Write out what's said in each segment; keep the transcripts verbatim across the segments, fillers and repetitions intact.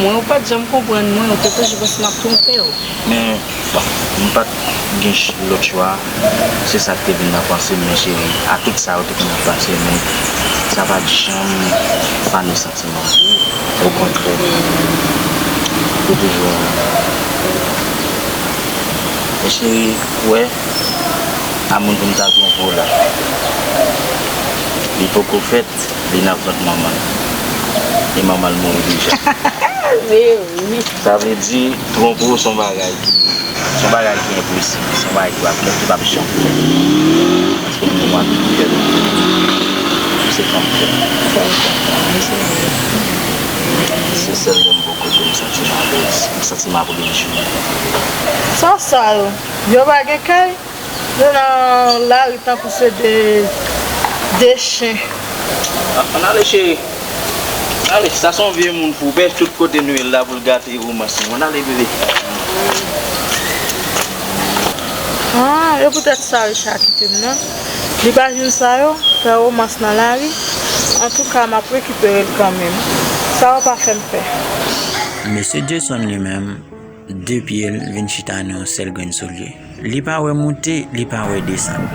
Mwen, ou pa t janm konprann mwen, ou te toujou panse m ap twonpe w. Men, bon, m pa t gen ch- lòt chwa. Se sa k te vin nan panse m, men cheri, a tout sa yo te konn ap pase, men sa pa t janm fane santiman pou ou. Okontrè, ou toujou renmen m. Men cheri, ou wè, a moun pou m ta twonpe w la, li poko fèt, li nan vant manman l. E manman l mouri deja. Men wi. Sa vle di, twonpe w se yon bagay ki, se yon bagay ki enposib, se yon bagay ki p ap, ki p ap janm fèt. Paske pou mwen, tout kè m, se fanm m fè. Sa w konprann, se vre. Se sèl lè m bò kote w m santi m alèz, m santi m ap rejwi. Sa sa yo? Yo pa gen kay? Yo nan lari tankou se de, de chen. A, ann ale, cheri. Ale, sa se yon vye moun fou. Pèch tout kote nou ye la pou l gate romans nou. Ann ale, bebe. Ah, e poutèt sa Richard kite m nan. Li pa jwenn sa yo, fè romans nan lari. Antouka, m ap rekipere l kanmenm. Sa yo pa fè m pè. Mesye Jason li menm, de pye l vin chita nan yon sèl grenn soulye. Li pa wè moute, li pa wè desann.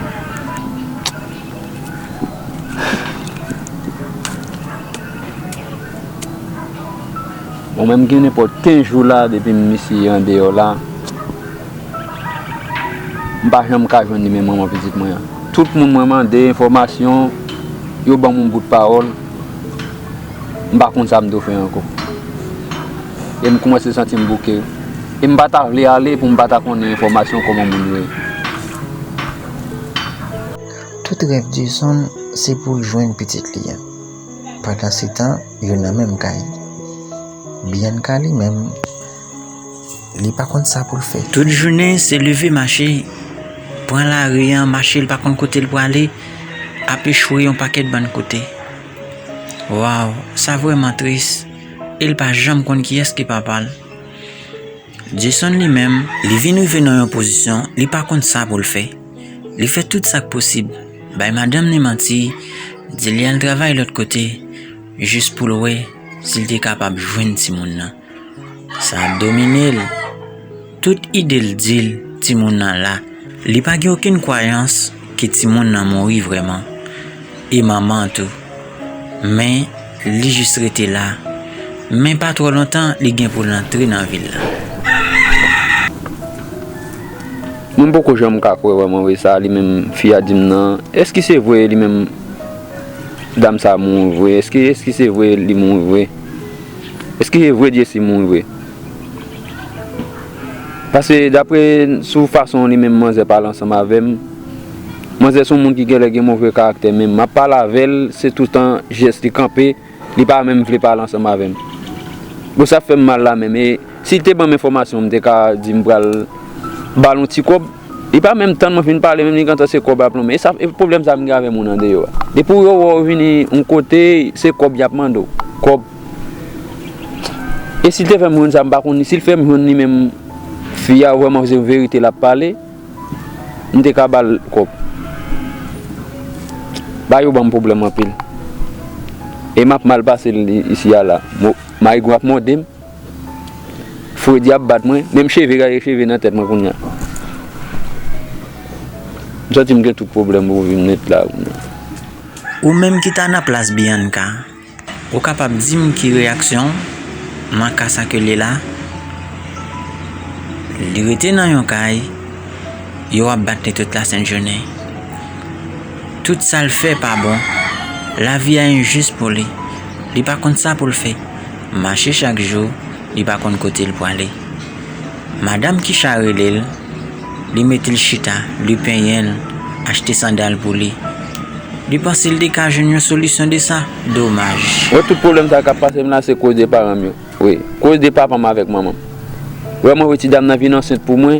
Bon, mwen, m gen nenpòt kenz jou la depi m isi andeyò la. M pa janm ka jwenn nimewo manman pitit mwen an. Tout moun mwen mande enfòmasyon, yo ban m yon bout pawòl. M pa konn sa m dwe fè ankò. E m kòmanse santi m bouke. E m pa ta vle ale pou m pa ta konnen enfòmasyon kòman moun yo ye. Tout rèv Jason, se pou l jwenn pitit li an. Pandansetan, yo nan menm kay. Bianca li menm, li pa konn sa pou l fè. Tout jounen, se leve mache, pran lari an, mache, l pa konn kote l prale, ap echwe yon pakèt bann kote. Waw, sa vrèman tris. E l pa janm konn kiyès ki papa l. Jason li menm, li vin rive nan yon pozisyon, li pa konn sa pou l fè. Li fè tout sa k posib, bay madanm li manti, di li al travay lòt kote, jis pou l wè si l te kapab jwenn timoun nan. Sa ap domine l. Tout ide l di l timoun nan la. Li pa gen okenn kwayans ke timoun nan mouri vrèman. E manman an tou. Men, li jis rete la. Men pa twò lontan, li gen pou l antre nan vil la. Mwen poko janm ka kwè vrèman vre sa li menm fi a di m nan. Èske se vre li menm dam sa mouri vre? Èske, èske se vre li mouri vre? Èske se vre Jesi mouri vre? Paske dapre sou fason li menm manzè pale ansanm avè m, manzè se yon moun ki genlè gen move karaktè, men m ap pale avè l, se toutan jès li kanpe, li pa menm vle pale ansanm avè m. Bon, sa fè m mal la menm. E si l te ban m enfòmasyon, m te ka di m pral ba l yon ti kòb. Li pa menm tann mwen fin pale, menm li gentan se kòb l ap lonmen. E sa, e pwoblèm sa m gen avè moun andeyò a. Depi w wè w vini yon kote, se kòb y ap mande w. Kòb. E si l te fè m jwenn sa, m pa konn, si l fè m jwenn li menm, fi a vrèman se verite l ap pale, m te ka ba l kòb. Bagay yo ban m pwoblèm anpil. E m ap mal pase l isi a la. Mo-, Marigo ap mòde m. Fredi ap bat mwen. Menm cheve, gade cheve nan tèt mwen kounye a. M santi m gen tout pwoblèm pou vin nèt la kounye a. Ou menm ki ta nan plas Bianca, ou kapab di m ki reyaksyon w nan ka sa ke l ye la? Li rete nan yon kay, yo ap bat li tout lasent jounen. Tout sa l fè pa bon. Lavi a enjis pou li. Li pa konn sa pou l fè. Mache chak jou, li pa konn kote l prale. Madanm Kicha rele l, li mete l chita, li penyen l, achte sandal pou li. Li panse l te ka jwenn yon solisyon de sa. Domaj. Mwen, tout pwoblèm sa k ap pase m la, se koz de paran m yo. Wi, koz de papa m avèk manman m. Vrèman vre, ti dam nan vin ansent pou mwen.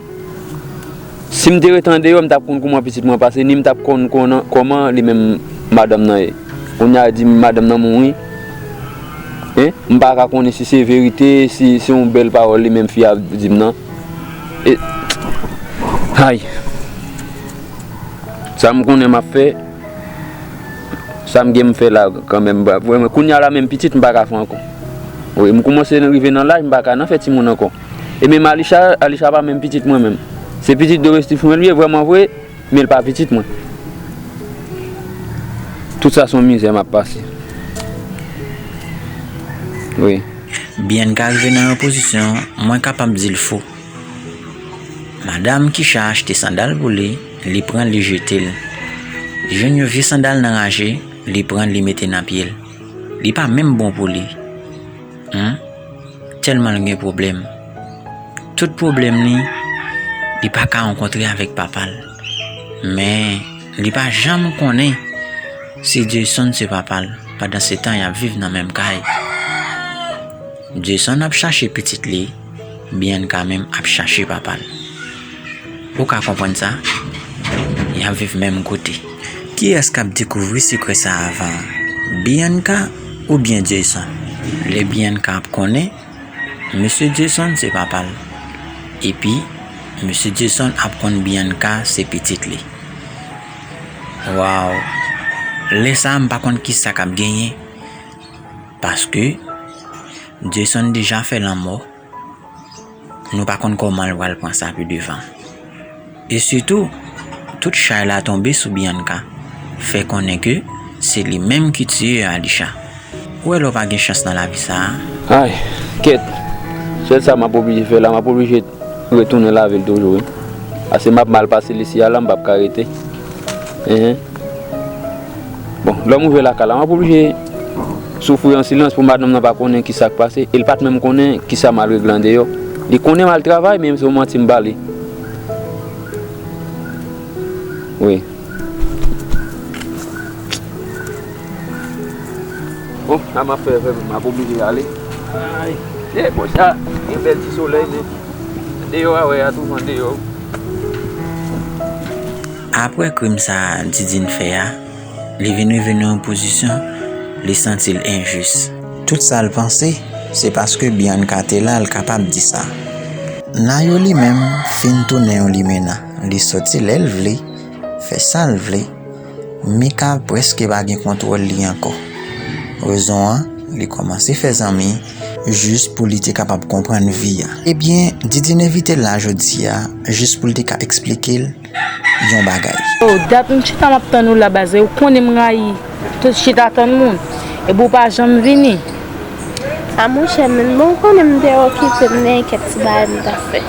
Si m te ret andeyò, m t ap konn kòman pitit mwen pase, ni m t ap konn, konn kòman li menm madanm nan ye. Kounye a, di m madanm nan mouri. Hein? M pa ka konnen si se verite, si se yon bèl pawòl li menm fi a di m nan. E, ay! Sa m konnen m ap fè, sa m gen m fè la kanmenm. Vrèman, kounye a la menm pitit m pa ka fè ankò. Wi, m koumanse rive nan laj, m pa ka nan fè timoun ankò. E menm Alisha, Alisha pa menm pitit mwen menm. Se pitit domestik mwen li ye, vrèman vre, men l pa pitit mwen. Tout sa se yon mizè m ap pase. Wi. Bianca rive nan yon pozisyon, mwen kapab di l fou. Madanm Kisha achte sandal pou li, li pran li jete l. Li jwenn yon vye sandal nan raje, li pran li mete nan pye l. Li pa menm bon pou li. Humm, tèlman l gen pwoblèm. Tout pwoblèm li, li pa ka rankontre avèk papa l. Men, li pa janm konnen si Jason se papa l, pandan se tan y ap viv nan menm kay. Jason ap chache pitit li, Bianca menm ap chache papa l. Ou ka konprann sa? Y ap viv menm kote. Kiyès k ap dekouvri sekrè sa a avan? Bianca oubyen Jason? Lè Bianca ap konnen, mesye Jason se papa l. Epi, mesye Jason ap konn Bianca se pitit li. Waw! Lè sa a, m pa konn kisa k ap genyen. Paske Jason deja fè lanmò. Nou pa konn kòman l pral pran sa pi devan. E sitou, tout chay la tonbe sou Bianca, fè konnen ke se li menm ki tiye Alisha. Ou wè lè w pa gen chans nan lavi sa a? Ay, kèt. Sèl sa m ap oblije fè la, m ap oblije retounen lave l toujou, wi. Paske m ap mal pase l isi a la, m p ap ka rete. Enhen. Bon, lè m rive lakay la, m ap oblije soufri an silans pou madanm nan pa konnen kisa k pase. E l pa t menm konnen kisa m al regle andeyò. Li konnen m al travay, men se yon manti m ba li. Wi. Bon, sa m ap fè, fè, m ap oblije ale. Ay, e, bon, sa, gen bèl ti solèy, men deyò a, wè, a tou van deyò. Apre krim sa Didine fè a, li vin rive nan yon pozisyon, li santi l enjis. Tout sa l panse, se paske Bianca te la, l kapab di sa. Nayo li menm fin tounen yon limena. Li soti lè l vle, fè sa l vle. Mika prèske pa gen kontwòl li ankò. Rezon an, li kòmanse fè zanmi, jis pou li te kapab konprann vi a. Ebyen, Didine envite l la jodi a, jis pou l te ka eksplike l yon bagay. Oh, dat m chita m ap tann ou la, baz, e ou konnen m rayi tout chita tann moun. Epi ou pa janm vini. A monchè, men bon, ou konnen m te okipe, m te gen kèk ti bagay m t ap fè.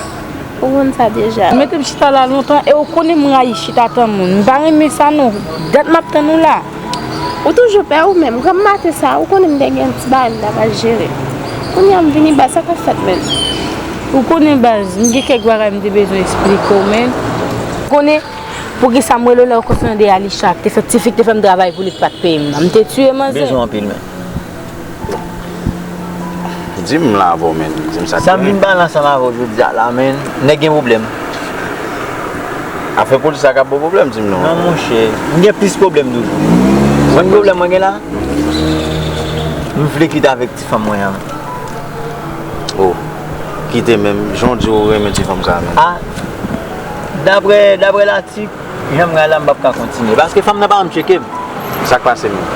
Ou konn sa deja. Ou mete m chita la lontan, e ou konnen m rayi chita tann moun. M pa renmen sa non. Dat m ap tann ou la. Ou toujou pè ou menm. Granm maten sa, ou konnen m te gen ti bagay m t ap al jere. Kounye a m vini, baz, sa k ap fèt menm? Ou konnen, baz, m gen kèk bagay m te bezwen eksplike w, men. Ou konnen poukisa m rele w la, ou konn se yon de Alisha k te fè ti fi k te fè m travay pou li k pa t peye m nan. M te tiye manzè. Bezwen anpil, men. Di m la avè w, men. Di m sa k gen. Sa m vin pale ansanm avè w jodi a la, men. Nèg gen pwoblèm. Afè polis la k ap ba w pwoblèm, di m non. Non, monchè. M gen plis pwoblèm toujou. Sa k pase? Pwoblèm mwen gen la? M vle kite avèk ti fanm mwen an. Oh. Kite menm. Jan w di w renmen ti fanm sa a menm. Ah. Daprè, daprè latik, jan m ray la, m p ap ka kontinye. Paske fanm nan pa janm tcheke m. Sa k pase menm?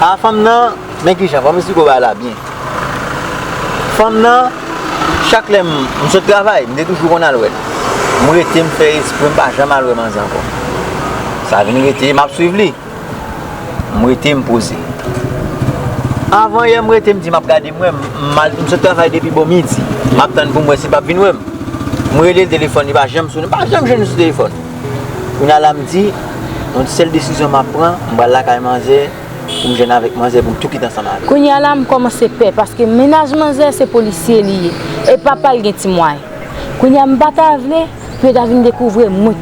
Ah, fanm nan, men kijan, fò m esplike w bagay la byen. Fanm nan, chak lè m, m sot travay, m te toujou konn al wè l. M rete, m fè espre, m pa janm al wè manzè ankò. Sa vin rete, m ap swiv li. M rete, m poze. Avan yè, m rete, m di m ap gade, m wè, m, m al, m sot travay depi bò midi. M ap tann pou m wè si l p ap vin wè m. M rele l, telefòn li pa janm sonnen, m pa janm jwenn li sou telefòn. Kounye a la, m di, yon sèl desizyon m ap pran, m pral lakay manzè, pou m jwenn avèk manzè, pou m tou kite ansanm avè l. Kounye a la, m kòmanse pè, paske mennaj manzè se polisye li ye, e papa l gen ti mwayen. Kounye a, m pa ta vle pou yo ta vin dekouvri mwen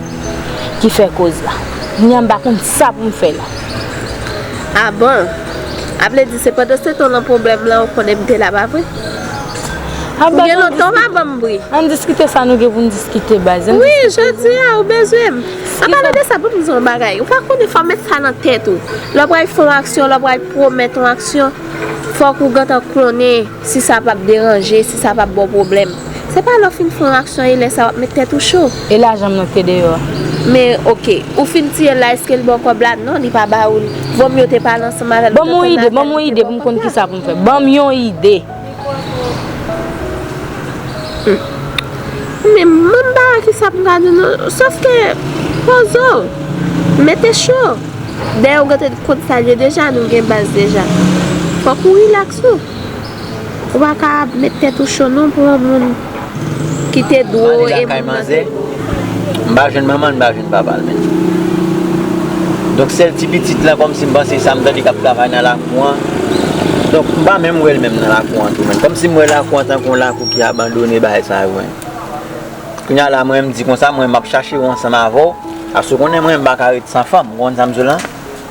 ki fè koz la. Kounye a, m pa konn sa pou m fè la. Ah bon? A vle di, se pandan se tan w nan pwoblèm lan, ou konnen m te la, pa vre? Ou gen lontan w pa ban m bri. Ann diskite sa nou gen pou n diskite, baz. Wi, jodi a, ou bezwen m. An palan de sa, ban m di w yon bagay. Ou pa konnen, fò w met sa nan tèt ou. Lè w pral fè yon aksyon, lè w pral pwomèt yon aksyon, fòk ou gentan konnen si sa p ap deranje, si sa p ap ba w pwoblèm. Se pa lè w fin fè yon aksyon e lè sa w ap met tèt ou cho. E lajan m nan te deyò a? Men, oke, ou fin tiye l la, èske l ba w kòb la? Non, li pa ba ou l. Vòmye w te pale ansanm avè l, ou te tann avè l, li te ba w kòb la. Ban m yon ide, ban m yon ide pou m konn kisa pou m fè. Ban m yon ide. Men m pa wè kisa pou m ka di w non. Sòf ke poze w, mete cho. Dèyè ou gentan konn sa l ye deja, nou gen baz deja. Fòk ou rilaks ou. Ou pa ka ap met tèt ou cho non pou yon moun ki te dwe e moun nan te. M pa jwenn manman l, m pa jwenn papa l menm. Donk sèl ti pitit lan, kòmsi m panse sa m tande k ap travay nan lakou an. Donk m pa menm wè l menm nan lakou an tou menm. Kòmsi m wè lakou an tankou yon lakou ki abandone, bagay sa yo menm. Kounye a la, mwen, m di konsa, mwen, m ap chache w ansanm avè w. Paske w konnen mwen, m pa ka ret san fanm. Ou konn sa m di w la?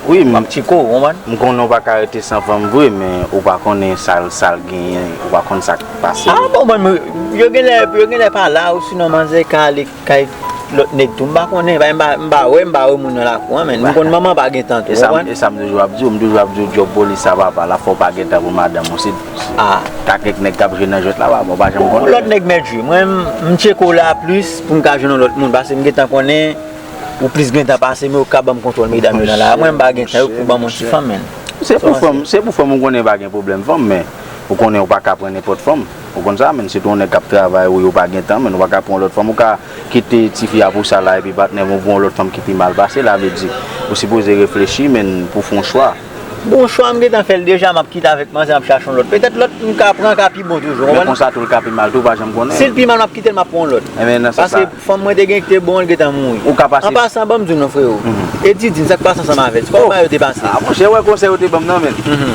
Wi, m ap tcheke w, ou konprann? M konnen w pa ka rete san fanm vre, men ou pa konnen sa l, sa l genyen, ou pa konn sa k pase. Ah, bon, bon, men yo genlè, yo genlè pa la, ou sinon manzè ka ale kay lòt nèg tou. M pa konnen, m pa, m pa wè, m pa wè moun nan lakou an, men m konn manman pa gen tan tou, ou konprann? E sa m toujou ap di w, m toujou ap di w djòb polis sa papa, la fò w pa gen tan pou madanm ou, se Ah. Ka kèk nèg k ap jwe nan jwèt la, pa bon, pa janm konnen. Yon lòt nèg mèt jwe. Mwen, m, m tcheke w la plis pou m ka jwenn yon lòt moun. Paske m gentan konnen ou plis gentan pase m, ou ka ban m kontwòl medam yo nan la. Mwen, m pa gen tan pou ban m yon ti fanm, menn. Se pou fanm, se pou fanm, ou konnen pa gen pwoblèm fanm, men ou konnen ou pa ka pran nenpòt fanm. Ou konn sa, menn, sitou yon nèg k ap travay, ou, ou pa gen tan, menn, ou pa ka pran yon lòt fanm, ou ka kite tifi a pou sa la, epi patnè m, ou pran yon lòt fanm ki pi mal pase, la vle di, ou sipoze reflechi, menn, pou fè yon chwa. Bon chwa, m gentan fè l deja, m ap kite avèk manzè, m ap chache yon lòt. Petèt lòt m ka pran ka pi bon toujou, ou konprann? Men konsa tou l ka pi mal tou, ou pa janm konnen. Si l pi mal, m ap kite l, m ap pran yon lòt. Enben, nan sans sa. Paske fanm mwen te gen ki te bon, li gentan mouri. Ou ka pase. An pasan, ban m di w non, freo. Mhm. E Didine, sa k pase ansanm avè l? Kòman yo te pase? Ah, monchè, wè konsèy ou te ban m nan, menn. Mhm.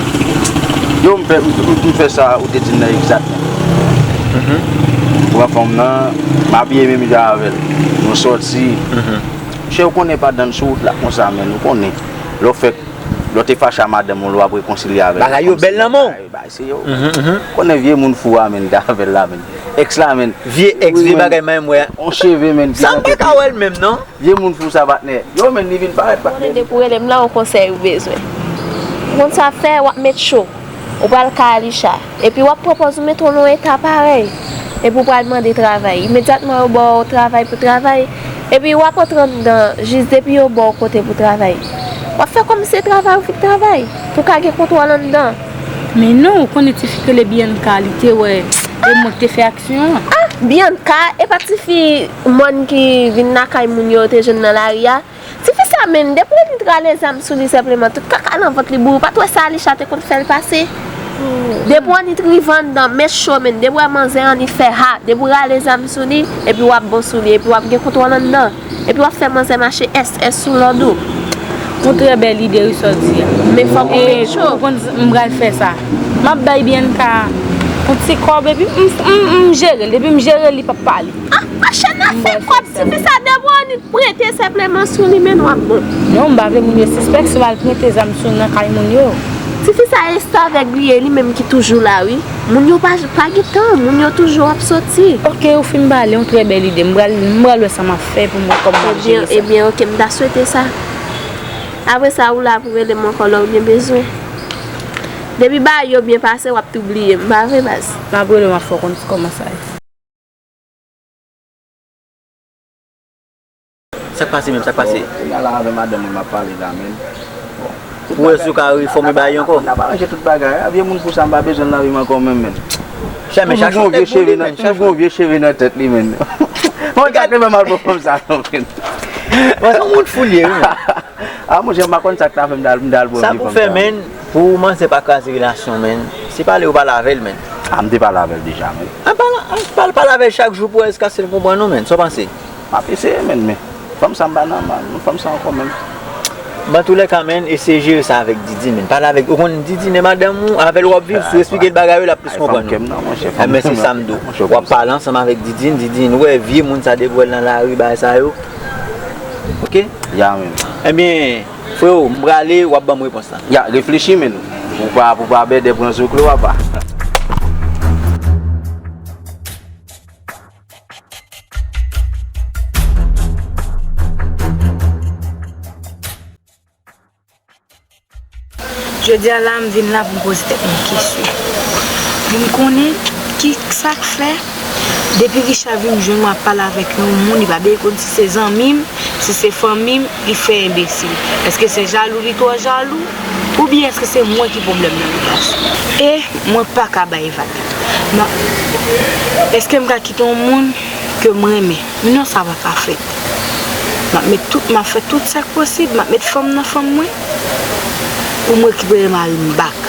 Yo, m fè, m, m, m fè sa ou te di m nan egzat, menn. Mhm. Pran fanm nan, m abiye menm jan avè l. Nou sòti. Mhm. Monchè, ou konnen pa dan sou wout la konsa, menn, ou konnen. Lè w fèk Lè w te fache a madanm ou, lè w ap rekonsilye avè l. Bagay yo bèl nan men w. Bagay, bagay serye, wi. Mhm, mhm. Konnen vye moun fou a, menn, te avè l la, menn. Èks la, menn. Vye èks, vye bagay, menm, wè. On cheve, menn. Sa m pa ka wè l menm, non. Vye moun fou sa, patnè. Yo, menn, li vin parèt, patnè. Konnen depi w rele m la, yon konsèy ou bezwen. Ou konn sa fè, w ap met cho. Ou pral kay Alisha. Epi w ap pran pòz ou mete w nan yon eta parèy. Epi w pral mande travay. Imedyatman yo ba w travay pou travay. Epi w ap antre anndan, jis depi yo ba w kote pou travay. W ap fè kòmsi se travay ou vin travay. Pou w ka gen kontwòl anndan. Men non, ou konnen tifi k rele Bianca, li te wè, e mwen k te fè aksyon an. Ah, Bianca, e pa tifi mòn ki vin lakay moun yo, yo te jwenn nan lari a? Tifi sa menm, depi w annik rale zam sou li senpleman, tout kaka nan vant li bouri. Ou pa t wè sa Alisha te konn fè l pase? Depi w annik rive anndan, men cho menm, depi w wè manzè annik fè ha, depi w rale zam sou li, epi w ap bon sou li, epi w ap gen kontwòl anndan. Epi w ap fè manzè mache S S sou lòd ou. Yon trè bèl ide wi sa w di a. Men fòk ou met cho. Ou konn m pral fè sa. M ap bay Bianca yon ti kòb, epi m, m, m jere l. Depi m jere l, li p ap pale. Ah, mache nan fè kòb, tifi sa depi w annik prete senpleman sou li, men w ap bon. Non, m pa vle moun yo sispèk si w al prete zam sou nan kay moun yo. Tifi sa restavèg li ye, li menm ki toujou la, wi. Moun yo pa, pa gen tan, moun yo toujou ap soti. Ok, ou fin pale, yon trè bèl ide. M pral, m pral wè sa m ap fè pou m wè kòman m ap jere sa. Ebyen, ebyen, ok, m ta swete sa. Apre sa, ou la pou rele m ankò lè w gen bezwen. Depi bagay yo byen pase, w ap tou bliye m, pa vre, baz? M ap rele w, m ap fè w konn kòman sa ye. Sa k pase menm, sa k pase? Bon, kounye a la avè madanm mwen m ap pale la, menn. Bon, tout bagay, pou wè si w ka refòme bagay yo ankò. N ap aranje tout bagay. A, vye moun fou sa, m pa bezwen l nan vi m ankò menm, menn. Chè, men chak jou nèg mouri, menn. Toujou gon vye cheve nan tèt li, menn. Mwen gade menm al bon fanm sa non, menn. Mwen se yon moun fou l ye, wi, menn. A, monchè, m pa konn sa k ta fè m t al, m t al pran vye fanm sa. Sa pou fè, menn, pou manzè pa kraze relasyon, menn. Se pale ou pale avè l, menn. A, m te pale avè l deja, menn. A, pale, a, pale, pale avè l chak jou pou wè jiskaske l konprann ou, menn. Sa w panse? M ap eseye, menn, men fanm sa m pa nan, nan fanm sa ankò, menn. Bon, antoulèka, menn, eseye jere sa avèk Didine, menn. Pale avèk, ou konn Didine e madanm ou, avè l w ap viv, si w esplike l bagay yo, l ap plis konprann ou. Ebyen, se sa m di w. W ap pale ansanm avèk Didine, Didine wè vye moun sa depi w wè l nan lari, bagay sa yo. Ok? Ya, menn. Ebyen, freo, m prale, w ap ban m repons lan. Ya, reflechi, menn. Pou pa, pou pa bèdè pran zoklo, apa. Jodi a la, m vin la pou m poze tèt mwen kesyon. Pou m konnen ki sa k fè, depi Richard vin jwenn mwen ap pale avèk yon moun, li pa byen konn si se zanmi m, si se fanmi m, li fè enbesil. Èske se jalou, li twò jalou? Oubyen èske se mwen ki pwoblèm nan relasyon? E mwen pa ka bay vag. M ap, èske m ka kite yon moun ke m renmen? Non, sa pa ka fèt. M ap met tout, m ap fè tout sa k posib, m ap met fanm nan fanm mwen pou m rekipere mari m back.